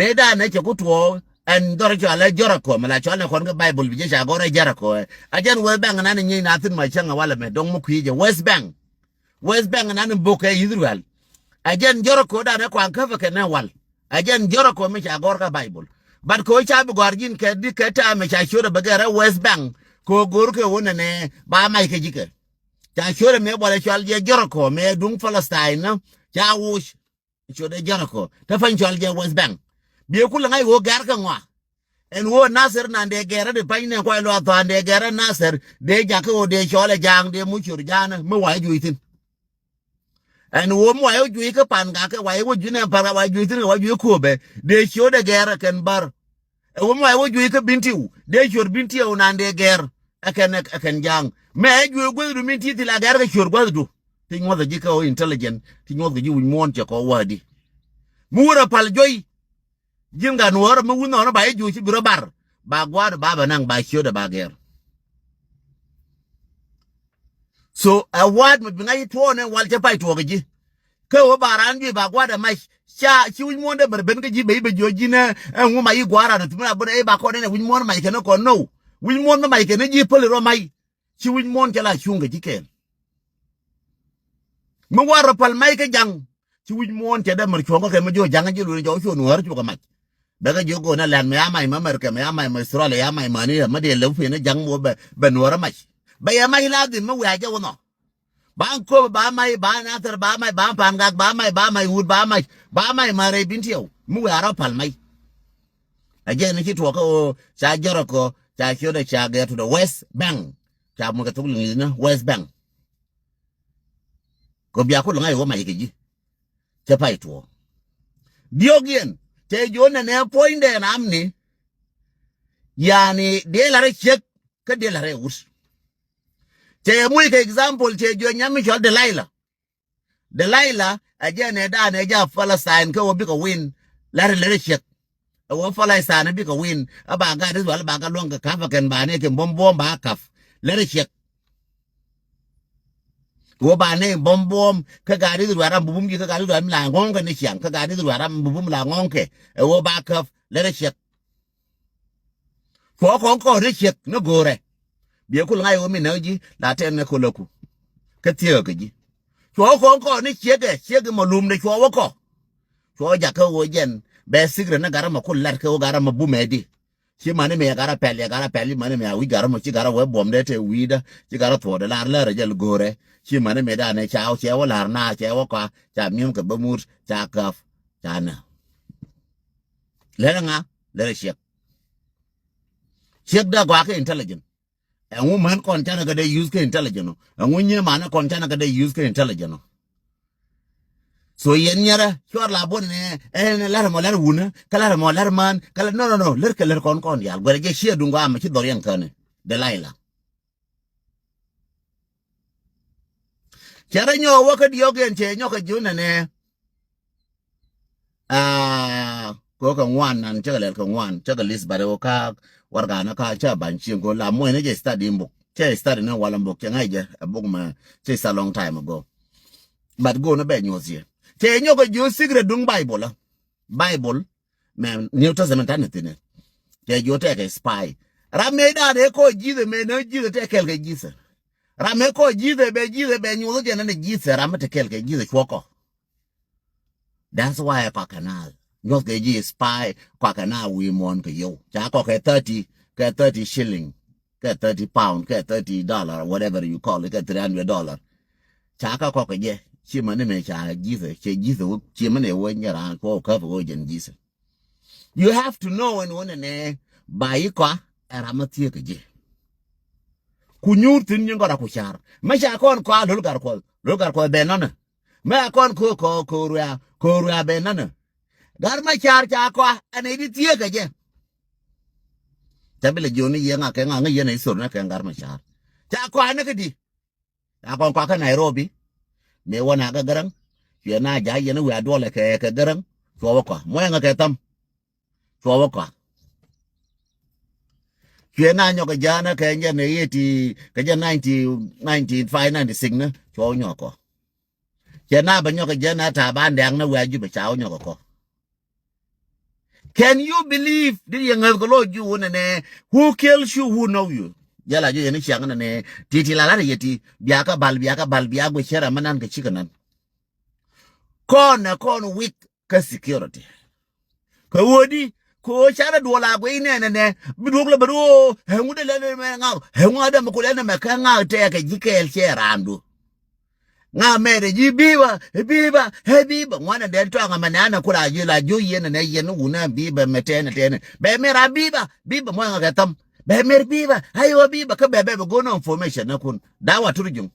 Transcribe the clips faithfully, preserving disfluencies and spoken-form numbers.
I̱ da̱a̱n ɛ cɛ ku tuɔɔk ɛn dhɔr cɔal ɛ Jericho, mi la cɔal ni kɔn kä Bible bi jɛ ca gɔr ɛ Jericho ɛ. A jɛn West Bank nan ni nyieny na thin ma cäŋ ɛ walɛ mɛ dɔ̱ŋ mi kui̱ jɛ West Bank. West Bank nan ni bok ɛ Israel. A jɛn Jericho da̱a̱n ɛ kuan käp ɛ kɛn ɛ wal. A jɛn Jericho mi ca gɔr kä Bible. But kɛ ɣöö ca bi gɔ̱a̱r ji̱n kɛ di kɛ ta̱a̱ mi ca ciöt ɛ bɛ gɛr ɛ West Bank. Kɛ ɣöö go̱o̱r kɛ ɣöö nɛnɛ ba mac kɛ ji̱ kɛ. Ca ciöt ɛ mëë buɔlɛ cɔal jɛ Jericho mëë duŋ Palestine nä. Ca wuc. Ciöt ɛ Jericho te pany cɔal jɛ West Bank. Biɛ kulɛ ŋa̱c ɣöö gɛr kɛ ŋɔa. Ɛn ɣöö Nasir nan dee gɛr ɛ di pany nɛ kuay luath thɔan dee gɛr ɛ Nasir dee jakä ɣöö dee cɔl ɛ ja̱a̱ŋ dee muc ciöt ja̱a̱nä mi wa̱i̱ juëc thi̱n. Ɛn ɣöö mi wa̱i̱ wä juëc kä pan gakɛ wa̱i̱ wä juëc nɛ pan gak wa̱i̱ juëc thi̱n kɛ wa̱i̱ juëc kööbɛ dee ciöt ɛ gɛr ɛ kɛn bär. Ɛ ɣöö mi wa̱i̱ wä juëc kä Bentiu dee ciöt Bentiu nan dee gɛr ɛ kɛn ɛ kɛn ja̱a̱ŋ. Mɛ ɛ juëc guäthdu min ti thil a gɛr kɛ ciöt guäthdu. Ti nyuɔth ɛ ji̱ kä ɣöö intelligent ti nyuɔth kɛ ji̱ wi̱c muɔ̱ɔ̱n cɛ kɔ wädi. Mi wurɛ pal juɔy. Ji̱n gat nuɔ̱ɔ̱rä mi wun nhɔɔnä ba i̱ juuc i̱ bi rɔ bar ba gua̱a̱r ba bɛ naŋ ba ciötdɛ ba gɛr. So ɛ wa̱a̱t mi bi ŋa̱c i̱ tuɔɔnɛ wal cɛ pay tuɔɔk i̱ ji̱. Kä ɣöö ba raan juëc ba gua̱a̱r ɛ mac ca ci wi̱c muɔ̱ɔ̱n dee bär ben kä ji̱ bɛ i̱ bɛ jiööc ji̱n ɛ ŋu mac i̱ gua̱a̱r raan thumin a bun ɛ i̱ ba kɔn ɛn ɛ wi̱c muɔ̱ɔ̱n mac kɛn ɛ kɔn no̱w. Wi̱c muɔ̱ɔ̱n mi mac kɛn ɛ ji̱ päl i̱ rɔ mac. Ci wi̱c muɔ̱ɔ̱n cɛ la cuŋ kɛ ji̱ kɛɛl. Mi war rɔ pal mac kä ja̱ŋ. Ci wi̱c muɔ̱ɔ̱n cɛ dee mär cuɔ̱ŋ kä kɛ mi jiö ja̱ŋ ji̱ luël jɔw cuɔ̱n wäär cuɔ̱k ɛ mac. Bɛ kɛ jiök go̱o̱n ɛ lɛn mi ya mac ma America mi ya mac ma Australia ya mac ma ni ma dee lɛw pi̱n ɛ ja̱ŋ mi wä bɛ nuɔ̱ɔ̱r ɛ mac. Bɛ yɛ mac la dhim mi wiaa jɛ wä nhɔ. Ba köp ba mac ba Nathir ba mac ba Pangak ba mac ba mac wut ba mac ba mac ma rɛy bin tiɛw mi wiaa rɔ pal mac. Ɛ jɛ ni ci tuɔɔk kä ɣöö ca Jericho ca ciötdɛ ca gɛr to the West Bank. Ca muc kɛ thok Liŋi̱th ni West Bank. Kɛ bia kul ŋa̱c ɣöö mac kɛ ji̱. Cɛ pay tuɔɔk. Diɔ̱k yɛn cɛ jiö nɛnɛ puɔ̱nydɛ namni. Yani dee la̱rä ciek kä dee la̱rä wut. Cɛ yɛ muc kɛ example cɛ jiö nyam mi cɔl Delilah. Delilah ɛ jɛ nɛ da̱a̱n ɛ jɛ a Palestine kä wä bikɛ win. La̱rä lärä ciek. Ɛ wä Palestine bikɛ win ɛ ba gat Israel ba gat luɔ̱ŋ kɛ ka̱p ɛ kɛn ba nɛ kɛ buɔ̱m buɔ̱m ba ka̱p. Lärä ciek. Wä ba nɛ buɔ̱m buɔ̱m kä gat Israel ram bubum ji̱ kä gat Israel mi la ŋɔ̱ŋ kɛ ni ciaŋ kä gat Israel ram bubum la ŋɔ̱ŋ kɛ. Ɛ wä ba ka̱p lärä ciek. Cuɔ kɔn kɔn ni ciek ni go̱o̱rɛ. Biɛ kul ŋa̱c ɣöö mi näk ji̱ la tɛn ni kolä ku. Kä thiek kɛ ji̱. Cuɔ kɔn kɔn ni ciek ɛ ciek mɔ lumdɛ cuɔ wä kɔ. Cuɔ jakä ɣöö jɛn bɛ secret ni gat ram mɔ kul lat kä ɣöö gat ram mɔ bumɛ di. Ci mani mi ɛ gat ram pɛl ɛ gat ram pɛl ci mani mi a wi̱c gat ram mɔ ci gat ram wee buɔmdɛ te wi̱i̱dä ci gat ram thuɔɔdɛ lar lär ɛ jɛl go̱o̱rɛ. Ci mani mi danɛ ca wä cɛ wä lar na cɛ wä kɔa ca mi̱em kɛ bä mut ca käp ca nä. Lɛr ŋa lɛr ciek. Ciek da gɔaa kɛ intelligent. Ɛŋu män kɔn canɛ kɛ dee use kɛ intelligent ɔ? Ɛŋu nyie manɛ kɔn canɛ kɛ dee use kɛ intelligent ɔ? So yɛn nyɛrɛ cuar la bon nɛ ɛn lɛr mɔ lɛr wunä kä lɛr mɔ lɛr män kä lɛr no no no lɛr kɛ lɛr kɔn kɔn dial guɛrɛ jɛ ciɛ duŋ gɔaa mɛ ci dhɔr yɛn känɛ. Delilah. Cɛ rɔ nyɔk wä kä diɔ̱k yɛn cɛ nyɔk kɛ ji̱ wä nɛnɛ. Aa, ko kɛ ŋuan nan cɛ kɛ lɛl kɛ ŋuan cɛ kɛ list bari wä ka warɛga ni ka cɛ ba̱ny cieŋ ko la muɔ̱c ni jɛ study in bok cɛ study ni wal in bok cɛ ŋa̱c jɛ ɛ bok mɛ cɛ sa long time ago. But go ni bɛ nyuɔth yɛ cɛ nyɔk kɛ ji̱ wä secret duŋ Bible. Bible mɛ New Testament tani thi̱n. Cɛ ji̱ wä tɛkɛ spy. Ram mëë dan ɛ kɔ Jesus mɛ ni Jesus tɛ kɛl kɛ Jesus. Ram ɛ kɔ Jesus bɛ Jesus bɛ nyuɔth jɛ ni Jesus ram mi tɛ kɛl kɛ Jesus cuɔ kɔ. That's why kɔakɛ na nyuɔth kɛ ji̱ spy kɔakɛ na wi̱i̱ muɔ̱ɔ̱n kɛ yio̱w ca kɔkɛ thirty kɛ thirty shilling kɛ thirty pound kɛ thirty dollar whatever you call it kɛ three hundred dollar. Ca kä kɔkɛ jɛ ci mani mɛ ca ji̱thɛ cɛ ji̱thɛ wä ci mani wä nyɛ raan kɔ käp wä jɛn ji̱thɛ. You have to know ɛn wä nɛnɛ ba yi kɔa ɛ ram ma thiek kɛ ji̱. Ku nyuur thi̱n nyin kɔn a ku car mɛ ca kɔn kɔa lo̱l gar kuɔth lo̱l gar kuɔth bɛ nɔnɛ. Mɛ a kɔn ko ko ko rua ko rua bɛ nɔnɛ. Gar ma car ca kɔa ɛn ɛ di thiek kɛ jɛ. Ca bi lɛ jiɔni yɛ ŋa kɛ ŋa ŋa yɛn ɛ thor nɛ kɛ gar ma car ca kɔa nɛ kɛ di. A kɔn kɔakɛ Nairobi. Mëë wä na kɛ Gäräŋ cuɛ na ja̱a̱c yɛn i̱ wiaa duɔlɛ kɛ kɛ Gäräŋ. Cuɔ wä kɔa muɔ̱yɛ ŋä kɛ thäm. Cuɔ wä kɔa. Cuɛ na nyɔk kɛ ja̱a̱n ɛ kɛ jɛn ɛ eighty kɛ jɛn ninety ninety five ninety six ni cuɔ wä nyɔk kɔ. Cɛ na bɛ nyɔk kɛ jɛn ɛ ta̱a̱ ba ndɛ̈ŋ ni wiaa Jubɛ ca wä nyɔk kɔ. Can you believe? Dit yɛ ŋäth kɛ lɔ ji̱ wun ɛnɛ. Who kills you? Who know you? Jɛ la ji̱ yɛn i̱ ciaŋ ɛnɛ nɛ. Ti ti la lat yɛ ti. Bia kä bal, bia kä bal, bia guic cɛ rɛ mɛ nan kɛ cikɛ nan. Kɔn ɛ kɔn weak kä security. Kɛ ɣöö di kɛ ɣöö canɛ duɔl a guic nɛnɛ nɛ bi duɔk lɛ bɛ ri ɣöö ɛ ŋut ɛ lɛ mɛ ŋa̱k ɛ ŋut adɛ mɛ kulɛ nɛ mɛ kä ŋa̱k tɛɛkɛ ji̱ kɛɛl cɛ raandu. Ŋa̱k mɛɛt ɛ ji̱ bi̱i̱bä ɛ bi̱i̱bä ɛ bi̱i̱bä ŋuanɛ dɛn tɔaŋ ɛmɛ nɛ̈nɛ kut a ji̱ la ji̱ yɛn ɛnɛ yɛn wunɛ bi̱i̱bä mɛ tɛnɛ tɛnɛ bɛ mɛr a bi̱i̱bä bi̱i̱bä muɔ̱ŋ ɛ kɛ thäm bɛ mɛr bi̱i̱bä a yɛ ɣöö bi̱i̱bä kä bɛ bɛ bɛ go̱n ɛ information ɛ kun da̱a̱ wa tur juŋ.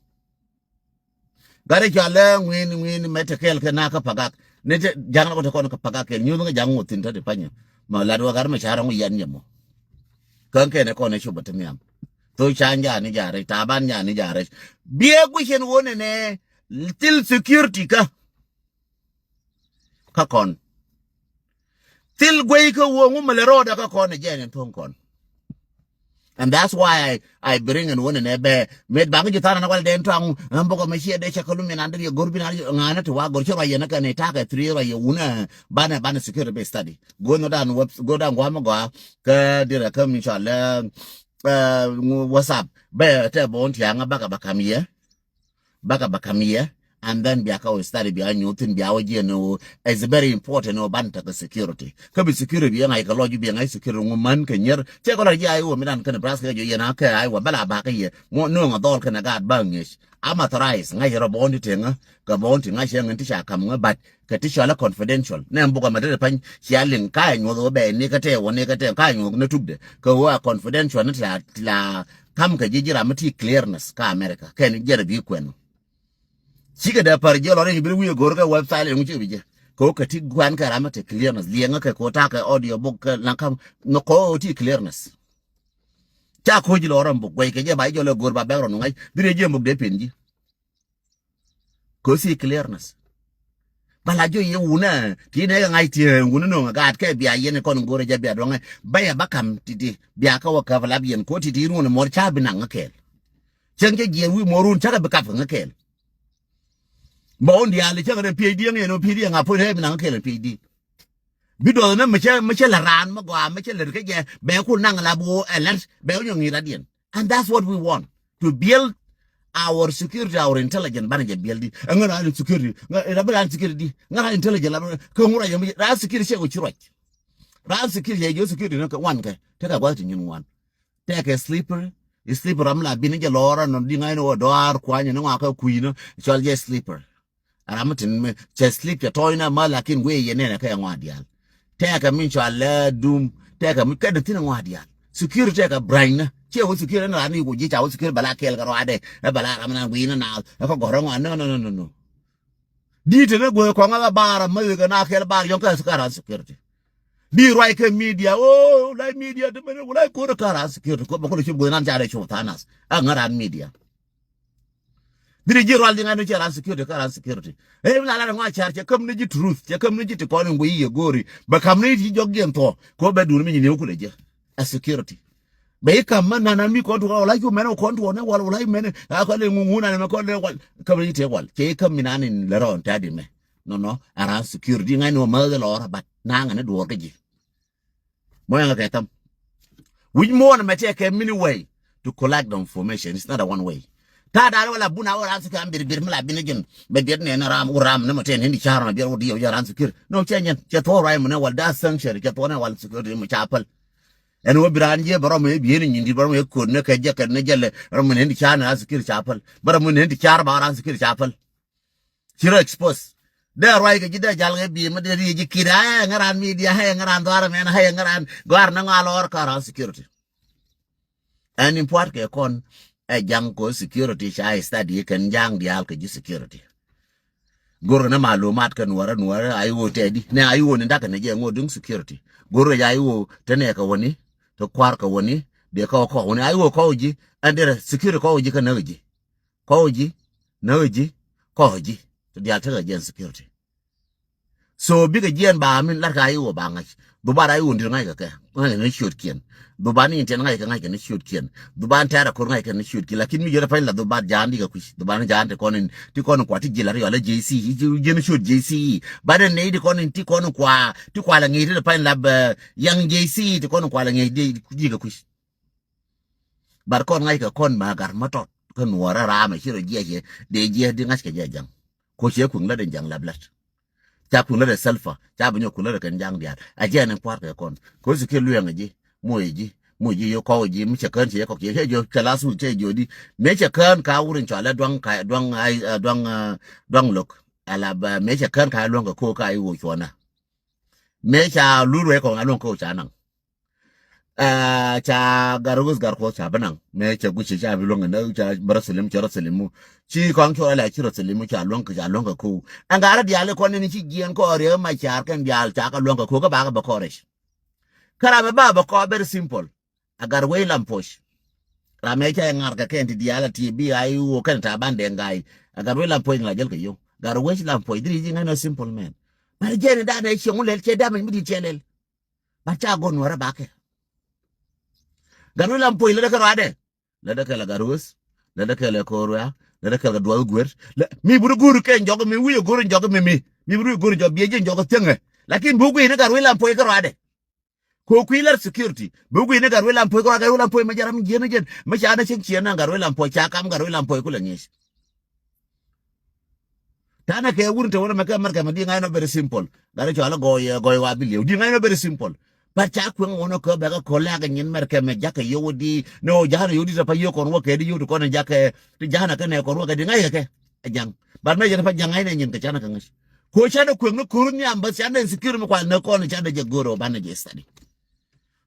Gat i̱ cɔal lɛ ŋui̱n ŋui̱n mɛ te kɛɛl kɛ na kä pagak. Ni te ja̱ŋ ni kɔ te kɔn kä pagak kɛɛl nyuuth ŋä ja̱ŋ ŋuɔth thi̱n te ti panyɛ. Mɛ lat wä gat mɛ ca̱r ŋu yan nyɛ mɔ. Kä kɛn ɛ kɔn ɛ cop ɛ ti nhiam. Thok ca̱ny ja̱a̱n ni ja̱a̱n rɛc ta̱a̱ ban ja̱a̱n ni ja̱a̱n rɛc. Biɛ guic ɛn wä nɛnɛ thil security kä. Kä kɔn. Thil guey kä wuɔ̱ŋ wumɛ lɛ rɔɔdɛ kä kɔn ɛ jɛn in thuɔ̱ŋ kɔn. And that's why I, I bring in wun in ɛ bɛ met baŋ ji̱ tha̱a̱n an wal dɛn tɔaŋ ɛn bokɔ mɛ ciɛ dee cɛ kä lum in an dee yɛ go̱r bin an ŋa̱nä ti wa go̱r ci ruac yɛn kä ni ta̱a̱ kɛ three ruac yɛ wun ɛ banɛ banɛ security bɛ study. Go̱r nɔ dan web go̱r dan guam gɔa kä dirɛ kä mi cɔal ɛ WhatsApp bɛ tɛ bɔn tiaŋ bakɛ ba kam yɛ. Bakɛ ba kam yɛ. And then bia kä wä study bia nyuth thin bia wä jiɛ ni wä. It's very important wä ban tekɛ security. Kä bi security bi ŋa̱c kɛ lɔc bi ŋa̱c security ŋu män kɛ nyier. Cɛ kɛ lɔc jiɛ ai wä mi dan kɛn Nebraska kɛ jɔ yɛn a kɛ ai wä bɛ la ba kɛ yɛ. Ŋu no̱o̱ŋ a dhɔl kɛn a gaat ba ŋi̱ec. Am authorized ŋa̱c rɔ bɔn ti teŋä. Kɛ bɔn ti ŋa̱c cɛ ŋän ti ca kam ŋä but kɛ ti cɔal a confidential. Nɛ bukɛ mɛ dee pany cia liŋ ka ɛ nyuɔth wä bɛ ni kä tɛ wä ni kä tɛ ka ɛ nyuɔth ni tukdɛ. Kɛ wä a confidential ni ti la ti la kam kɛ ji̱ ji̱ ram mi ti clearness ka America kɛn jɛrɛ bi kuɛn. Cikɛ dee pär jiɛ lɔ ri bi wi̱i̱ go̱r kɛ website in ŋuci bi jɛ. Kɛ wä kɛ ti guan kɛ ram mi ti clearness liɛŋä kɛ ko takɛ audio book kɛ laŋ kam ni ko ti clearness. Ca ko ji̱ lɔ ram buk guɛy kɛ jɛ ba ji̱ jɔl ɛ go̱r ba bɛk rɔ nuŋac bi ri jiɛ buk dee pen ji̱. Kɛ wä si clearness. Bala jiɔ yɛ wunä ti nɛ kɛ ŋa̱c ti wunä no̱ŋ gaat kɛ bia yɛn kɔn go̱rɛ jɛ bia duɔŋɛ bä yɛ bä kam titi bia kä wä käp lap yɛn ko titi ruɔn mɔr ca bi naŋ ŋä kɛɛl. Cäŋ cä jiɛn wi̱i̱ mɔr run cä kɛ bi kap kɛ ŋä kɛɛl. Bä wun diaal cä kɛ rɛ PhD ŋɛ nɔ PhD ŋa puɔ̱t ɛ bi naŋ ŋä kɛɛl PhD. Bi duɔth nä mi cä mi cä lät raan mi gɔaa mi cä lät kä jɛ bɛ ku naŋ la bi wä ɛ lät bɛ wä nyɔ ŋi̱i̱c rat yɛn. And that's what we want to build our security, our intelligence. Banɛ jɛ build di ɛŋä raan security ŋä ɛ la bi raan security di ŋä raan intelligence la bi kä ŋura yɛ mi raan security cɛ kɛ ci ruac. Raan security cɛ jɛ security ni kɛ wan kɛ tekɛ gua̱th ti nyin wan. Tekɛ slipper, slipper ram la bin jɛ lɔra nɔ di ŋa̱c ni wä dɔaar kuany ni ŋɔakɛ kui̱ ni cɔl jɛ slipper. Ram mi tin mi cɛ slip cɛ tɔɔy na ma lakin wee yɛ nɛnɛ kɛ ŋɔa dial. Tɛkɛ min cɔal lɛ dum tɛkɛ mi kɛ dee thin ŋɔa dial. Security tɛkɛ brany na ciɛ wä security na ran ni wä ji̱ ca wä security bala kɛɛl kɛ rɔadɛ ɛ bala ram na wi̱i̱ na na ɛ kɛ gɔrɛ ŋɔa no no no no no. Di te ne guɛ kɔŋ ɛ bar ma wekɛ na kɛɛl bar yɔŋ kɛ ran security. Di ruac kɛ media o la media te mene wala kor kɛ ran security ko ba kolo cip guɛ nan ca dɛ cop thanas ɛ ŋa ran media. Biri ji̱ rual di ŋa̱n ni cɛ ran security kä ran security. Ɛ mi la la ŋɔa car cɛ käm ni ji̱ truth cɛ käm ni ji̱ ti kɔn in guiy yɛ go̱o̱ri bɛ kam ni ti jɔk jiɛn thuɔ kɛ wä bɛ duun mi nyi ni wä kulɛ jɛ. A security bɛ yi kam mɛ nan an mi kɔn tuɔ wala cu mɛn wä kɔn tuɔ ni wal wala yi mɛn a kɔn le ŋuŋun an mɛ kɔn le wal käm ni ji̱ ti wal cɛ yi käm mi nan in lɛ rɔɔn tɛ di mɛ. Nɔnɔ a ran security ŋa̱n ni wä mɛ lɛ lɔɔr a bat naŋ an ni duɔɔr kä ji̱. Mɔ yaŋ kɛ tham. Wi̱c muɔ̱ɔ̱n mɛ tiɛ kɛ mini way to collect the information. It's not a one way. Ta da̱a̱n wala bun a wä ran sikir an bir bir mi la bin jin bɛ biɛt nɛn ram wä ram ni mɔ tɛn hindi ca̱r ma biɛt wä di yɛ wä jɛ ran sikir. No cɛ nyɛn cɛ thuɔ̱ɔ̱ ruac mɛ nɛ wal da̱a̱ sanctuary cɛ thuɔ̱ɔ̱ nɛ wal sikir di mɔ ca päl. Ɛn wä bi ran jiɛ bɛ rɔm yɛ bieni nyin di bɛ rɔm yɛ kod nɛ kɛ jɛ kɛ nɛ jɛ lɛ rɔm mɛ nɛ hindi ca̱r nɛ ran sikir ca päl bɛ rɔm mɛ nɛ hindi ca̱r ba ran sikir ca päl. Ci rɔ expose. Dee ruac kɛ ji̱ dee jal kɛ bi̱i̱ mi dee ri̱i̱ ji̱ kit a ɛ ŋäran media ɛ ŋäran dhuar mɛn ɛ ŋäran gɔar ni ŋa lɔɔr kä ran security. Ɛn in pua̱t kɛ kɔn ɛ ja̱ŋ kɔ security ca study kɛn ja̱ŋ diaal kɛ ji̱ security. Go̱r kɛ ni malumat kɛ nuɔrɛ nuɔrɛ a iwä tɛdi nɛ a iwä ni dakɛ ni jɛ ŋot duŋ security. Go̱r kɛ ja iwä te nɛ kɛ wäni te kua̱r kɛ wäni dee kɔw kɔw wäni a iwä kɔw ji̱ ɛn derɛ security kɔw ji̱ kɛ näk ji̱. Kɔw ji̱ näk ji̱ kɔw ji̱. Ti diaal tekɛ jɛ ɛn security. So bikɛ jiɛn ba min lat ka i̱ wä ba ŋa̱c. Dhubat a i̱ wä ndi̱r ŋa̱c kɛ kɛ. Ŋa̱c kɛ ni ciötkiɛn. Dhubat ni in tiɛn ŋa̱c kɛ ŋa̱c kɛ ni ciötkiɛn. Dhubat tɛ̈r a ko̱r ŋa̱c kɛ ni ciötkiɛn. Lakin mi jɔt a pa̱ny la dhubat jaan di kɛ kui̱c. Dhubat ni jaan ti kɔn in, ti kɔn in kua ti ji̱ la ri yɔl a J C. Ji̱ ni ciöt J C. Bat in nɛy ti kɔn in ti kɔn in kua, ti kua la ŋi̱i̱c ti pa̱ny la bɛ yaŋ J C. Ti kɔn in kua la ŋi̱i̱c di, di kɛ kui̱c. Bat kɔn ŋa̱c kɛ kɔn ma gat ma tɔt kä nuɔɔrä raamɛ ci rɔ jiɛc yɛ dee jiɛc di ŋa̱c kɛ jɛ ja̱ŋ. Ko ciɛ kui̱ŋ lät in ja̱ŋ lap lät. Ca kui̱ŋ lät in Salva ca bi nyɔk kui̱ŋ lät in kɛn ja̱ŋ diaal a jɛ ni kua̱r kɛ kɔn ko ci kɛ luɛŋ ji̱. Moc ji̱, moc ji̱ yɛ kɔw ji̱ mi cɛ kään ci yɛ kɔk ci kɛ jɔ kɛ last week cɛ jɔ di mëë cɛ kään ka wur in cɔalɛ duaŋ ka duaŋ ai duaŋ duaŋ lo̱k. Ala ba mëë cɛ kään ka luäŋ kɛ ko ka i̱ wo cuɔna. Mëë ca lur wee kɔŋ a luäŋ ko ca naŋ. Ca gar wes gar kuɔth ca bi naŋ mëë cɛ guic ca bi luäŋ nä ca bi rɔ thilim cɛ rɔ thilim mu. Ci kɔŋ cuɔl ala ci rɔ thilim mu ca luäŋ kɛ ca luäŋ kɛ kow. Ɛn gar diaal kɔn ni ci jiɛn kɔɔr yɛ ma car kɛn diaal ca kɛ luäŋ kɛ kow kä ba kɛ bɛ kɔɔr rɛc. Kä ram ɛ ba bɛ kɔɔr very simple. A gar wec lam puɔc. Ram ɛ ca ŋar kɛ kɛn ti diaal a ti bi a iwuɔ kɛn ta ban dee ŋa̱c. A gar wec lam puɔc ŋa̱c jäl kɛ yio̱w gar wec lam puɔc dhiri ji̱ ŋa̱c nɔ simple man. But jɛn in dan ɛ cieŋ wun lɛl cɛ damage mi dit cɛ lɛl. Bat ca go̱r nuɔrä bakɛ. Gat wec lam puɔc lätdä kɛ ruadɛ. Lätdä kɛl a gat wec. Lätdä kɛl a ko̱r wea. Lätdä kɛl kɛ duɔth guer. Mi buri go̱r kɛ jɔk mi wi̱i̱ go̱r jɔk mi mi mi buri go̱r jɔk biɛ ji̱ jɔk thiäŋɛ. Lakin bi gui̱i̱ni gat wec lam puɔc kɛ ruadɛ. Ko kui̱ lar security bi gui̱i̱ni gat wec lam puɔc kɛ ruadɛ gat wec lam puɔc mɛ jɛ ram jiɛn jiɛn mɛ ca na cieŋ ciɛn na gat wec lam puɔc ca kam gat wec lam puɔc kulɛ ŋi̱i̱c. Tanɛ kɛ wur in te wun ɛmɛ kɛ America mɛ di ŋa̱c nɔ very simple. Gat i̱ cɔal i̱ gɔɔy ɛ gɔɔy wa bi liɛw di ŋa̱c nɔ very simple. But ca kueŋ wun ɛ kä bɛkɛ ko̱l lɛ̈k ɛ nyin America mɛ ja̱kɛ yio̱w di ni ɣöö ja̱a̱n ɛ yio̱w di te pa yio̱w kɔn wä kɛ di yio̱w ti kɔn ɛ ja̱kɛ ti ja̱a̱n ɛ kɛ nɛ kɔn wä kɛ di ŋa̱c kɛ kɛ. Ɛ ja̱ŋ. But mɛ yɛn pa ja̱ŋ ŋa̱c nɛ nyin kɛ canɛ kɛ ŋäc. Ko canɛ kueŋ ni ko̱r nhiam bä canɛ insecure mi kual nɛ kɔn canɛ jɛ go̱r ɛ banɛ jɛ study.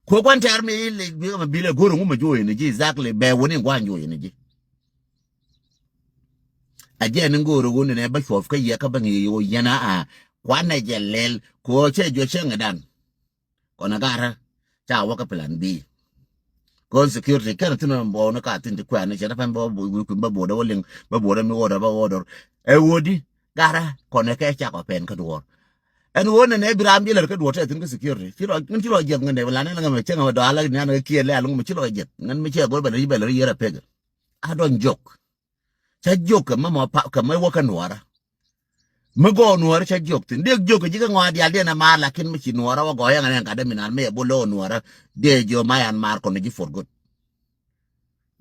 Ko guan tɛr mi ile bi ma bile go̱r ŋu ma jo̱o̱ yɛn ji̱ exactly bɛ wuni guan jo̱o̱ yɛn ji̱. A jɛ ni go̱r ŋu ni nɛ bä cuɔp kä yɛ kä bä ŋi̱i̱ yɛ wä yɛn a a kuan nɛ jɛ lɛl ko cɛ jɔ cɛ ŋɛ dan. Kɔn a garä ca wä kä plan B. Kɔn security kɛn thin bɔ ni ka thin ti kuɛn ni cɛ ni pɛn bä wi̱i̱ kui̱n bä buɔdɛ wä liŋ bä buɔdɛ mi wɔdɛ bä wɔdɔr. Ɛ wä di garä kɔn ɛ kɛ cak ɔ pɛn kä duɔr. Ɛn ɣöö nɛnɛ bi raam ji̱ lär kä duɔ̱ɔ̱r tɛth thi̱n kä security ci lɔ ŋän ci lɔ jiɛth ŋän dee lan ni la ŋän mɛ cäŋ mɛ dɔaal la ni an kä kiɛ lɛl ŋän mɛ ci lɔ jiɛth ŋän mɛ cɛ go̱r bɛ lär yi̱ bɛ lär yi̱ rɛ pek. A dɔn jok. Ca jok kɛ mɛ mɔ pa kɛ mɛ wä kä nuɔɔrä. Mi gɔɔ nuɔɔrä ca jok thi̱n dee jok kɛ ji̱ kä ŋɔaa diaal dee na maar lakin mi ci nuɔɔrä wä gɔɔ yɛn ŋän ɛn gat dee mi naan mi yɛ bol lɛ wä nuɔɔrä. Dee jiɔ ma yan maar kɔn ji̱ for good.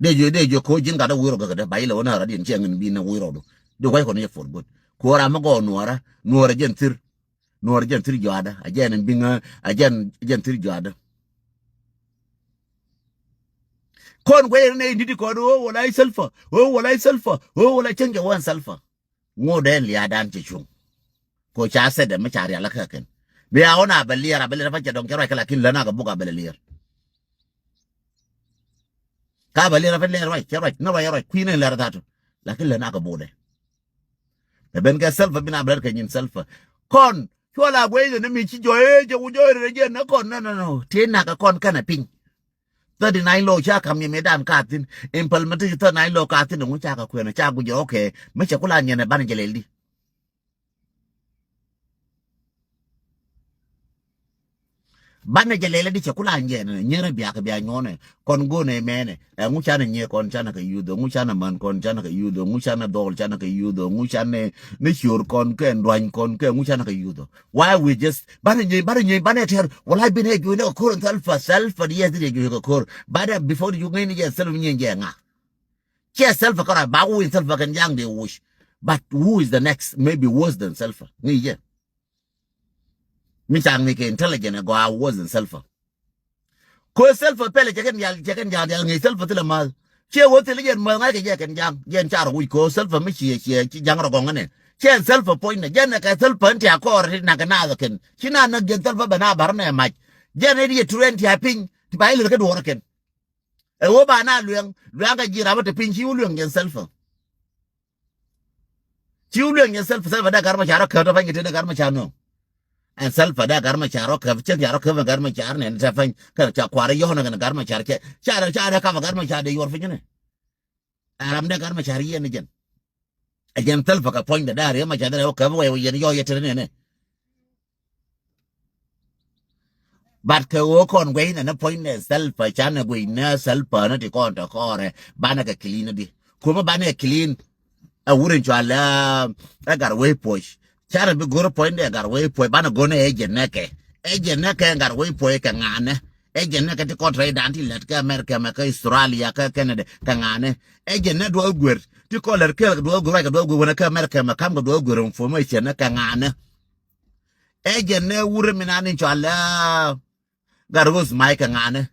Dee jiɔ dee jiɔ ko ji̱n gat dee wi̱i̱ rɔ gäkä dee ba ilɛ wä na rɔ diɛn ciɛ ŋän bi na wi̱i̱ rɔ du. Dee wac kɔn ji̱ for good. Ko ram mi gɔɔ nuɔɔrä nuɔɔrä jɛn thir. Nuɔr jɛn thir juaadä a jɛn in biŋä a jɛn jɛn thir juaadä. Kɔn guɛy in nɛ in di̱t kɔn ɣöö wala i̱ Salva ɣöö wala i̱ Salva ɣöö wala cäŋ jɛ wä in Salva. Ŋot ɛn lia̱a̱dan cɛ cuŋ. Ko ca sɛt ɛmɛ ca rial kä kɛn. Bi a ɣɔn a bɛ liɛr a bɛ liɛr a pa cɛ dɔŋ cɛ ruac kɛ lakin län a kɛ buk a bɛ lɛ liɛr. Ka bɛ liɛr a bɛ liɛr ruac cɛ ruac ni ruac ruac kui̱n in lɛr a tha̱a̱t. Lakin län a kɛ buk dɛ. Ɛ ben kɛ Salva bin a bɛ lɛr kɛ nyin Salva. Kɔn cuɔl a guey ni mi ci jɔɔy jɛ wu jɔɔy rɛ jɛ ni kɔn nɔ nɔ nɔ tëë nak kɔn kɛnɛ piny. Thirty nine law ca kam yɛ mëëdan ka thi̱n implementation thirty nine law ka thi̱n ŋu ca kɛ kuɛn ca guic jɛ okay. Mi cɛ kula nyɛn ɛ ban jɛ lɛl di. Banɛ jɛ lɛlɛ di cɛ kula nyɛn nyɛn biak biak nyɔnɛ kɔn gonɛ mɛnɛ. Ɛ ŋu canɛ nyɛ kɔn canɛ kɛ yuth ŋu canɛ man kɔn canɛ kɛ yuth ŋu canɛ dhɔl canɛ kɛ yuth ŋu canɛ ni cior kɔn kɛ nduany kɔn kɛ ŋu canɛ kɛ yuth. Why we just banɛ nyɛ banɛ nyɛ banɛ tɛr wala binɛ juɛ ni kɛ kor Salva Salva di yɛ di juɛ kɛ kor banɛ before di ju ŋɛn ni jɛ Salva nyɛ jɛ ŋa. Cɛ Salva kara ba win Salva kɛn jaŋ de wush. But who is the next maybe worse than Salva ŋi yɛ. Mi ca ŋi̱c kɛ intelligent ɛ gɔaa worse than Salva. Ko Salva pɛlɛ cɛ kɛn dial cɛ kɛn dial dial ŋi̱c Salva thilɛ ma̱th. Ciɛ wä thilɛ jɛn ma̱th ŋa̱c kɛ jɛ kɛn ja̱ŋ jɛn ca rɔ wi̱c ko Salva mi ciɛ ciɛ ci ja̱ŋ rɔ gɔŋä nɛ. Ciɛ Salva puɔ̱nynɛ jɛn ɛ kɛ Salva in tia kɔɔr ti nak kɛ naath kɛn ci na näk jɛn Salva bɛ na bar nɛ mac. Jɛn ɛ di yɛ turɛn tia piny ti ba ilɛ kɛ duɔɔr kɛn. Ɛ wä ba na luɛŋ luɛŋ kɛ ji̱ ram ɛ te piny ci wä luɛŋ jɛn Salva. Ci wä lueŋ nyɛ Salva Salva dee gar ma car rɔ käp dee pany kɛ te dee gar ma car nɔ. Ɛn Salva dee gar ma car rɔ käp cɛn car rɔ käp ɛn gar ma car nɛn te pany kɛ ca kuar yɔ̱ɔ̱n kɛn gar ma car cɛ ca dee ca dee kap ɛ gar ma car dee yuɔr piny nɛ. Ɛ ram dee gar ma car yɛn ni jɛn. Ɛ jɛn Salva kɛ puɔ̱ny dee dee riɛ ma car dee rɛ wä käp wɛ wä yɛn yɔ̱ɔ̱ yɛ te nɛnɛ. But kɛ ɣöö kɔn guɛy nɛ ni puɔ̱nydɛ Salva, canɛ guɛy nɛ Salva ni ti kɔn tɔ kɔrɛ, banɛ kɛ clean di. Kumɛ banɛ clean. Ɛ wur in cɔal ɛ, ɛ Gatwec Puɔc. Canɛ bi go̱r puɔ̱nydɛ Gatwec Puɔc, banɛ go̱r nɛ agent nɛ kɛ. Agent nɛ kɛ Gatwec Puɔc kɛ ŋa̱nɛ. Agent nɛ kɛ ti kɔn rɛydan ti lät kɛ America mɛ, kɛ Australia, kɛ Canada kɛ ŋa̱nɛ. Agent nɛ Duɔth Guer ti kɔn lät kɛ Duɔth Guer, ruac kɛ Duɔth Guer wänɛ kɛ America mɛ, kam kɛ Duɔth Guer information nɛ kɛ ŋa̱nɛ. Agent nɛ wur in mi nan in cɔal ɛ Gatwec Mac kɛ ŋa̱nɛ.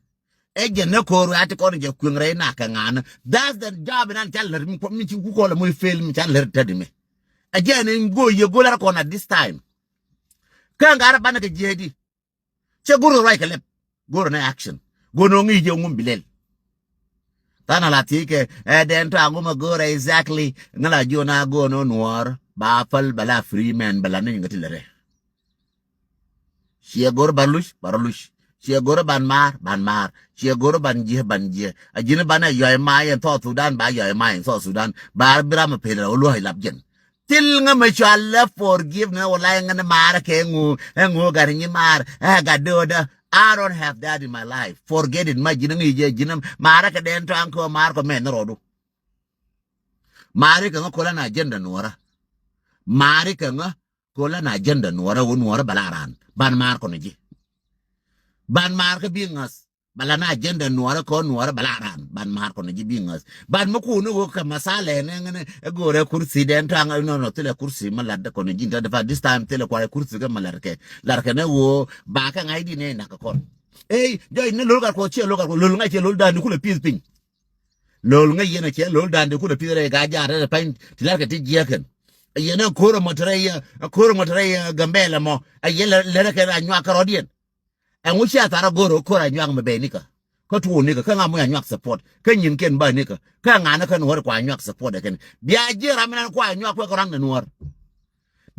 Agent nɛ ko̱r wä ti kɔn jɛ kueŋ rɛy na kɛ ŋa̱nɛ. That's the job in an ca lär mi, mi ci ku kɔl mi fail mi ca lär tädi mi. A jɛ ni go yɛ go̱r lär kɔn at this time. Kä ŋa̱nɛ banɛ kɛ jiɛ di. Cɛ go̱r ruac kɛ lɛp. Go̱r nɛ action. Go̱r nɔ ŋi̱i̱c jɛ ŋum bi lɛl. Than a la thiec kɛ ɛ dɛn tɔ̱ a ŋum a go̱r exactly. Ŋä la jiɔ na go̱r nɔ Nuɔɔr ba päl ba la free man ba la ni ŋä ti lɛ rɛ. Ciɛ go̱r ban luc, ba rɔ luc. Ciɛ go̱r ban maar, ban maar. Ciɛ go̱r ban jiɛ, ban jiɛ. A ji̱n ban ɛ yɔy ma yɛn South Sudan, ba yɔy ma yɛn South Sudan. Ba bi ram a pel rɛ wä luɔ̱c lap jɛn. Thil ŋä mɛ cɔal lɛ forgive ni wä la ŋä ni maar kɛ ŋu, ɛ ŋu gat nyi maar, ɛ gat döödä. I don't have that in my life. Forget it. Ma ji̱n ŋi̱i̱c jɛ ji̱n maar kɛ dɛn tɔ̱ aŋ kɛ maar kɔ mɛ ni rɔɔdu. Mari kɛ ŋä kola na agenda Nuɔrä. Mari kɛ ŋä kola na agenda Nuɔrä, wä Nuɔrä bɛ la ran. Ban mar kɔn ji̱. Ban mar kä bi ŋäth. Bɛ la na agenda Nuɔrä kɔ Nuɔrä bɛ la ran. Ban mar kɔn ji̱ bi ŋäth. Ban mi kun ni wä kɛ masala nɛ ŋä ni ɛ go̱rɛ kursi dɛn taŋ nɔ nɔ thilɛ kursi ma lat kɔn ji̱ ta dɛ fa this time thilɛ kuarɛ kursi kɛ ma lat kɛ. Lat kɛ nɛ wä ba kɛ ŋa̱c di nɛ nak kɔn. Ey, jɔy ni lol gat kɔ ciɛ lol gat kɔ lol ŋa̱c ciɛ lol dan ni kulɛ pi̱th piny. Lol ŋäc yɛn a cɛ lol dan di kun a pi̱th rɛy ka jaat rɛy pany ti lar kɛ ti jiɛkɛn. A yɛn a ko̱r a mɔt rɛy a ko̱r a mɔt rɛy a Gambɛl a mɔ a yɛn lɛrɛ kɛ ra nyuak kɛ rɔdiɛn. Ɛŋu cia thar a go̱r a ko̱r a nyuak mɛ bɛ nikä. Kä tuun nikä kä ŋa muc a nyuak support kä nyin kɛn ba nikä kä ŋanä kä Nuɔr kua nyuak support ɛ kɛn. Bia jiɛ ram inan kua nyuak kuɛ kɛ ran ni Nuɔr.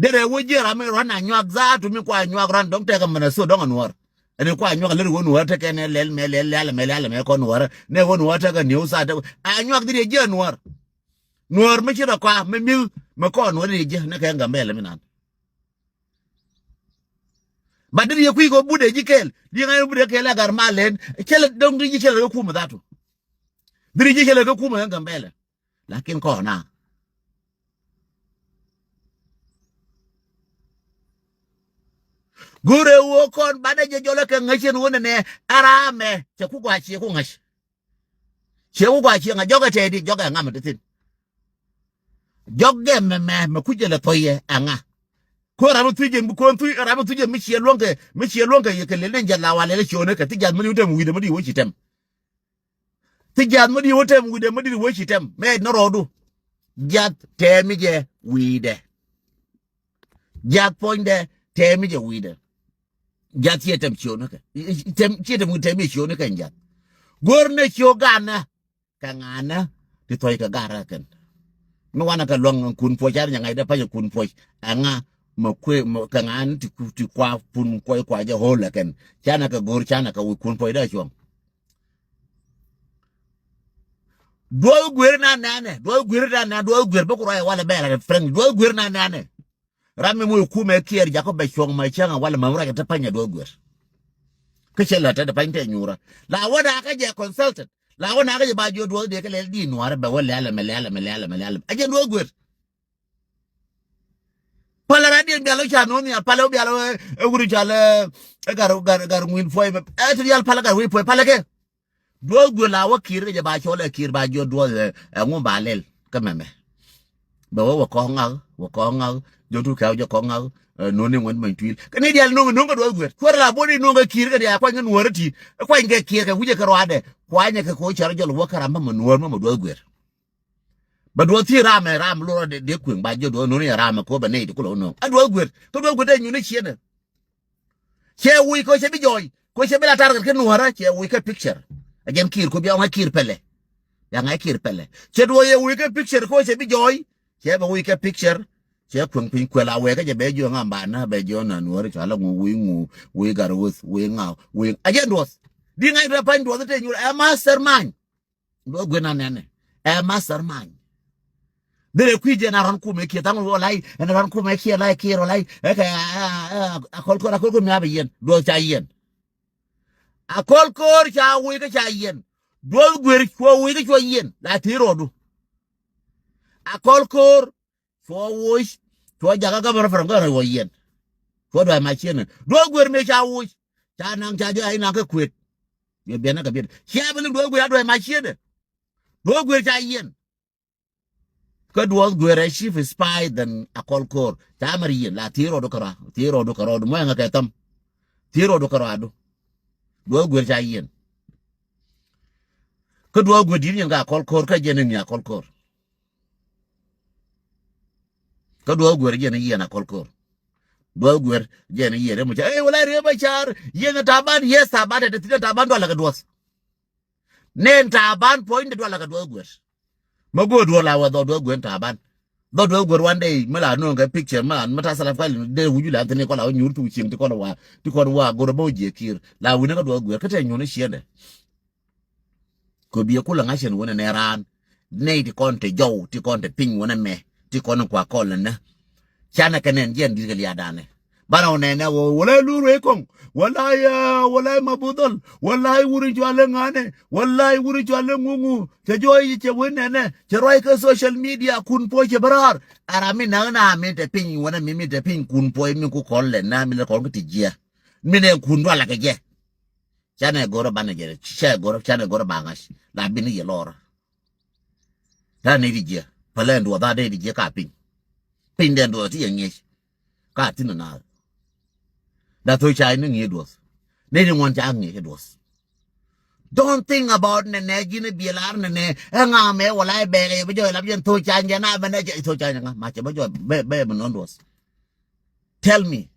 Derɛ wä jiɛ ram inan a nyuak zaatu mi kua nyuak ran dɔŋ tɛkɛ Minnesota dɔŋ a Nuɔr. Ɛn kua nyuak lär wä Nuɔr tekɛ nɛ lɛl mɛ lɛl lɛl mɛ lɛl mɛ kɔn Nuɔr nɛ wä Nuɔr tekɛ New South a nyuak dhiri jiɛ Nuɔr. Nuɔr mi ci rɔ kua mi mi̱th mi kɔn Nuɔr dhiri jiɛ nɛ kɛ Gambɛl mi nan. Ba dhiri yɛ kui̱ kɔ budɛ ji̱ kɛɛl di ŋa̱c budɛ kɛɛl a gar mal lɛn cɛlɛ dɔŋ dhiri jiɛ cɛlɛ kɛ kumɛ dhatu. Dhiri jiɛ cɛlɛ kɛ kumɛ kɛ Gambɛl. Lakin kɔn na Go̱rɛ wä kɔn banɛ jɛ jɔlɛ kɛ ŋäc cɛn wä nɛnɛ. Ɛ ram mɛ cɛ ku gɔaa ciɛ ku ŋäc. Ciɛ ku gɔaa ciɛ ŋäc jɔkɛ tɛɛdi jɔkɛ ŋa mɛ ti thin. Jɔkɛ mɛ mɛ mɛ ku jɛ lɛ thɔyɛ ɛ ŋa. Ko ram mi thuc jɛ mi kon thuc ram mi thuc jɛ mi ciɛ luɔ̱ŋkɛ mi ciɛ luɔ̱ŋkɛ yɛ kɛ lel den jɛ la wa lɛl ciɔnɛ kɛ thi jath mi ni wä tɛm wi̱dɛ mi di wä ci tɛm. Thi jath mi di wä tɛm wi̱dɛ mi di wä ci tɛm mɛ ni rɔɔdu. Jath tɛmi jɛ wi̱dɛ. Jath puɔ̱nydɛ tɛmi jɛ wi̱dɛ. Jath ciɛ tɛm ciönikɛ. Tɛm ciɛ tɛm tɛmi ciönikɛ jath. Go̱r ni ciö ganɛ. Kɛ ŋanɛ ti thuɔ̱c kɛ garɛ kɛn. Mi wanɛ kɛ luaŋ kun puɔ̱c ar nyɛ ŋa̱cdɛ pa̱nyɛ kun puɔ̱c. Ɛŋa mɛ kuëë mɛ kɛ ŋa̱n ti ku ti kua pun kuɔc kua jɛ hold ɛ kɛn. Canɛ kɛ go̱r canɛ kɛ wi̱c kun puɔ̱c dee cuɔ̱ŋ. Duɔth guer na nɛnɛ duɔth guer na nɛnɛ duɔth guer bä ku ruac walɛ bɛɛl a friend duɔth guer na nɛnɛ. Ram mi moc kumɛ kiɛɛr jakɔ bɛ cuɔ̱ŋ ma cäŋ a walɛ ma ruac a te pany a duɔth guer. Kä cɛ lät te te pany te nyuurä la wä na kä jɛ consultant la wä na kä jɛ ba jiɔ duɔth dee kä lɛl di nuaarä bɛ wä lɛl ɛmɛ lɛl ɛmɛ lɛl ɛmɛ lɛl ɛmɛ a jɛ duɔth guer. Palä radiɛn bial wä ca no̱o̱n nhial palä wä bial wä ɛ wuri cal ɛ gar gar gar ŋuin puɔy mɛ ɛ ti dial palä gar wi̱i̱ puɔy palä kɛ. Duɔth guel a wä ki̱i̱r kɛ jɛ ba cɔl ɛ ki̱i̱r ba jiɔ duɔth ɛ ŋu ba lɛl kä mɛmɛ. Bɛ wä wä kɔk ŋak wä kɔk ŋak jɔ tu kɛw jɛ kɔk ŋak. Noni ŋuɛn many tuil kɛ ni dial no̱ŋ no̱ŋ kɛ duɔth guel cuɔr la boni no̱ŋ kɛ ki̱i̱r kɛ dial kuany kɛ nuɔɔr ti kuany kɛ ki̱i̱r kɛ wi̱cɛ kɛ ruadɛ kuanyɛ kɛ koc cär jɔl wä kä ram bä mɛ nuɔɔr mɛ mɛ duɔth guel. Bɛ duɔth thiec ramɛ ram lorɔ dee kueŋ ba jiɔ duɔth noni ɛ ramɛ ko bɛ nɛy ti kulɛ wä no̱o̱ŋ a duɔth guer kä duɔth guer dee nyuni cienɛ. Cɛ wi̱i̱ ko cɛ bi jɔɔy ko cɛ bi la target kä nuɔrä cɛ wi̱i̱ kä picture. A jɛn kiir ko bia ŋa̱c kiir pɛlɛ. Bia ŋa̱c kiir pɛlɛ cɛ duɔth yɛ wi̱i̱ kä picture ko cɛ bi jɔɔy. Cɛ bɛ wi̱i̱ kä picture. Cɛ kueŋ piny kuɛl a wɛɛkä jɛ bɛ jiɔ ŋa̱ ba na bɛ jiɔ na nuɔrä cua la ŋu wi̱i̱ ŋu wi̱i̱ gar wuth wi̱i̱ ŋaw wi̱i̱ a jɛn duɔth. Di ŋa̱c rɛ pa̱ny duɔth te nyuri ɛ mastermind. Duɔth guer na nɛnɛ ɛ mastermind. Dhil ɛ kui̱ jɛ na rɔn kumɛ kiɛ thaŋ wä lai ɛn rɔn kumɛ kiɛ lai kiɛ rɔ lai ɛ kɛ a kɔl kɔl a kɔl kɔl mi a bɛ yɛn duɔth ca yɛn. Akɔl Ko̱o̱r ca woc kä ca yiɛn. Duɔth Guer cuɔ woc kä cuɔ yiɛn. La ti rɔɔdu. Akɔl Ko̱o̱r cuɔ woc. Cuɔ jakä gabara fɛrɛ gɔrɛ wä yiɛn. Cuɔ duɔth ma ciɛn. Duɔth Guer mëë ca woc. Ca naŋ ca jɛ a inaŋ kä kuet. Biɛ biɛn na kɛ biɛn. Cia bi lim Duɔth Guer a duɔth ma ciɛn. Duɔth Guer ca yiɛn. Kä Duɔth Guer ɛ chief spy than Akɔl Ko̱o̱r. Ca mɛr yiɛn la thiee rɔɔdu kärɔa, thiee rɔɔdu kärɔa du mɔyɛ ŋa kɛ thäm. Thiee rɔɔdu kärɔa du. Duɔth Guer ca yiɛn. Kä Duɔth Guer di̱t yiɛn kä Akɔl Ko̱o̱r kä jɛn iŋi̱ Akɔl Ko̱o̱r. Kä Duɔth Guer jɛn iyiɛn Akɔl Ko̱o̱r. Duɔth Guer jɛn iyiɛn imucɛ. Ey wala Riek Machar yiɛn Taban, yes Taban tɛ tɛ thi̱n Taban dualɛ kɛ Duɔth. Nɛn Taban puɔ̱ny de dualɛ kɛ Duɔth Guer. Mä go̱o̱r duɔ̱ɔ̱r la wä dhɔk Duɔth Guer Taban. Dhɔk Duɔth Guer one day mä la nööŋ kɛ picture mä la mä ta salaf kali dee wi̱c la thini kɔla wä nyuur thuk cieŋ ti kɔla wa ti kɔn wa go̱r bä wä jiɛ kiir la wi̱ni kä Duɔth Guer kä tɛ nyuuni ciendɛ. Kö biɛ kulɛ ŋa̱cän wänɛ nɛ raan nɛy ti kɔn te jɔw ti kɔn te piny wänɛ mɛ ti kɔn kua kɔl nɛ. Canɛ kɛ nɛn jiɛn di̱t kɛ lia̱a̱ danɛ. Banɛ wä nɛnɛ wä wä lɛ lur wee kɔŋ wä la yɛ wä la yɛ ma budhɔl wä la yɛ wuri cualɛ ŋa̱nɛ wä la yɛ wuri cualɛ ŋuŋu. Cɛ jɔɔy cɛ wee nɛnɛ cɛ ruac kä social media kun puɔ̱c cɛ bä raar. Ara mi näk na mi te piny wänɛ mi mi te piny kun puɔ̱c mi ku kɔn lɛ na mi lɛ kɔn kä ti jiɛ. Mi nɛ kun dualɛ kɛ jɛ. Canɛ go̱rä banɛ jɛ canɛ go̱rä canɛ go̱rä ba ŋa̱c la bini yɛ lɔrä. Canɛ ni di jiɛ pälɛ ɛn duɔth a dee di jiɛ ka piny. Piny dee ɛn duɔth ti yɛ ŋi̱eec ka thin na. Da thok ca ni ŋi̱eec duɔth. Ni di ŋuɔn ca ŋi̱eec duɔth. Don't think about nɛnɛ ji̱n biɛ lar nɛnɛ ɛ ŋa mɛ wala ɛ bɛɛkɛ yɛ bä jɔy lap jɛn thok ca jɛ na bɛ nɛ jɛ thok ca jɛ ŋa ma cɛ bä jɔy bɛ bɛ bɛ nɔn duɔth. Tell me.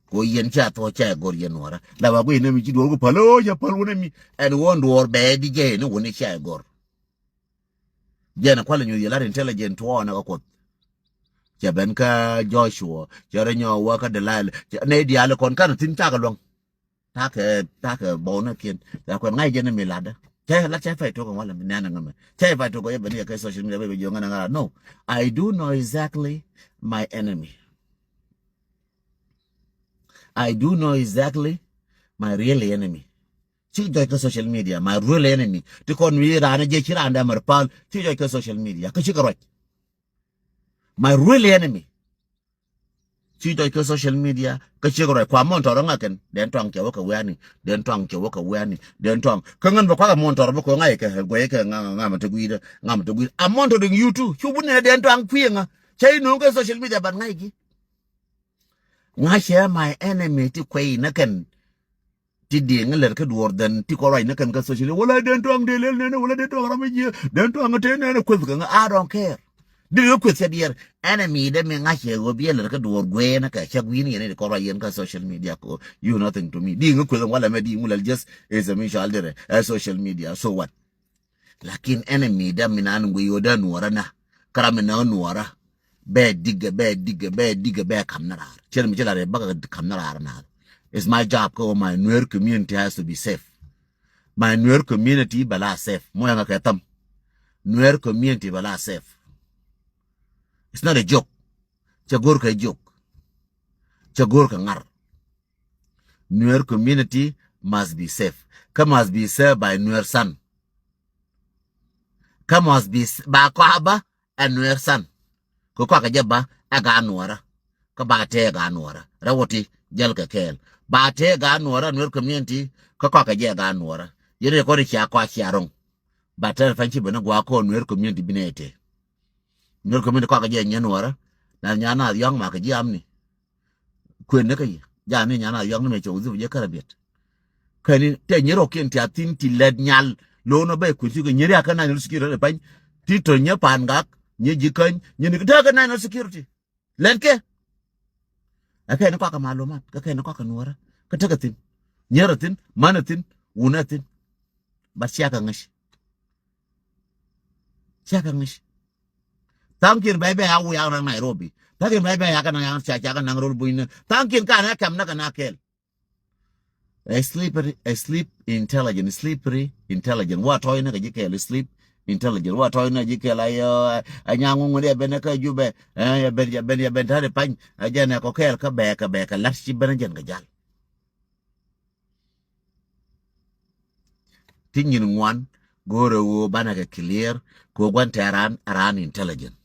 Ko yɛn ca thɔ ca gor yɛn nuɔra la ba guiy nemi ci duɔr ku palo ca pal wunemi. Ɛn won duɔr bɛ di jɛ ni wuni ca gor. Jɛn kual nyu yɛ lar intelligent tuɔ na ka kuoth. Ca ben ka Joshua ca rɛ nyɔ wa ka Delilah ne dial kon kan tin ca ka luang. Takɛ takɛ bɔw na kien ca kuɛn ngai jɛn mi ladɛ. Cɛ la cɛ fɛ tok wala mi nɛn ŋa mɛ cɛ fɛ tok yɛ ben yɛ kɛ social media bɛ jɔ ŋa na ŋa. No, I do know exactly my enemy. I do know exactly my real enemy. Ci jɔc kä social media my real enemy. Ti kɔn wi̱i̱ raan jɛ ci raan dɛmɛr pal ci jɔc kä social media kä ci kä ruac. My real enemy. Ci jɔc kä social media kä ci kä ruac kua mɔn tɔrɔ ŋa kɛn den tɔŋ cɛ wä kɛ wiani den tɔŋ cɛ wä kɛ wiani den tɔŋ kä ŋän bɛ kuakä mɔn tɔrɔ bä kɔ ŋa ikɛ guɛ ikɛ ŋa ŋa mɛ te gui̱dä ŋa mɛ te gui̱dä a mɔn tɔrɔ in YouTube cu bunɛ den tɔŋ kuiɛ ŋa. Cɛ ino̱o̱ŋ kä social media ban ŋa iki. Ŋa̱cɛ my enemy ti kuey ni kɛn. Ti diŋ lɛr kä duɔr dhɛn ti kɔ ruac ni kɛn kä social media wala den tuaŋ dee lel nɛnɛ wala den tuaŋ ram jiɛ den tuaŋ te nɛnɛ kueth kɛ ŋa I don't care. Di ŋa kueth cɛ diɛr enemy dɛ mi ŋa̱cɛ ɣöö biɛ lɛr kä duɔr guee ni kɛ cɛ gui̱n yɛn ni kɔ ruac yɛn kä social media ko you nothing to me di ŋa kueth wala mɛ di ŋu lɛl just is a mutual dire ɛ social media so what. Lakin enemy da mi nan gui yoda nuɔra na kara mi na nuɔra. Bɛ digɛ bɛ digɛ bɛ digɛ bɛ kam na rar cɛn mi cɛ la rɛ baka kam na rar na. It's my job ko my Nuer community has to be safe. My Nuer community bala safe mo yanga kɛ tam. Nuer community bala safe. It's not a joke. Cɛ gor kɛ joke. Cɛ gor kɛ ŋar. Nuer community must be safe. Kä must be safe by Nuer son. Kä must be ba kɔa ba ɛ Nuer son. Kä kɔa kɛ jɛ ba ɛ ga nuɔra. Kä ba tee ga nuɔra rɛ wä ti jäl kɛ kɛɛl ba tee ga nuɔra Nuer community. Kä kɔa kɛ jɛ ga nuɔra yɛn rɛ kɔn cia kɔa cia roŋ. Ba tee fɛn ci bɛ ni gua kɔn Nuer community bi ni tee. Nuer community kɔa kɛ jɛ nyɛ nuɔra na nya na yɔŋ ma kɛ ji amni. Kuën ni kä yɛ ja ni nyana yɔk ni mɛ cɛ wä dhip jɛ kärɛ biɛt. Kɛni tɛ nyɛ rɔkiɛn ti a thin ti lɛt nyal lo̱o̱n ɔ bɛ kuën ti kɛ nyɛ riak kä national security pany ti tɔ nyɛ pan gak nyɛ ji̱ käny nyɛ ni kä tekɛ national security. Lɛt kɛ ɛ kɛni kɔakɛ malumat kä kɛni kɔakɛ nuɔrä kä tekɛ thin. Nyɛ rɔ thin män ɛ thin wun ɛ thin. But ciakɛ ŋäc. Ciakɛ ŋäc. Thaŋkiɛn bɛy bɛ a wiak naŋ Nairobi. Thaŋkiɛn bɛy bɛ a kɛ naŋ yaŋ cia cia kɛ naŋ rol buny ni thaŋkiɛn ka na kɛm na kɛ na kɛl. Ɛ slippery ɛ slip intelligent slippery intelligent wa tɔy ni kɛ ji̱ kɛl slip intelligent wa tɔy ni ji̱ kɛl a yɛ a nyaŋ ŋuŋ ni ɛ ben kä Jubɛ. Ɛ yɛ ben yɛ ben yɛ ben tari pany a jɛn ɛ kɔ kɛl kä bɛ kɛ bɛ kɛ lat ci ben a jɛn kɛ jal. ti nyin ŋuan, go̱o̱rɛ ɣöö banɛ kɛ clear, kɛ ɣöö gua̱n tɛ̈ran, ran intelligent.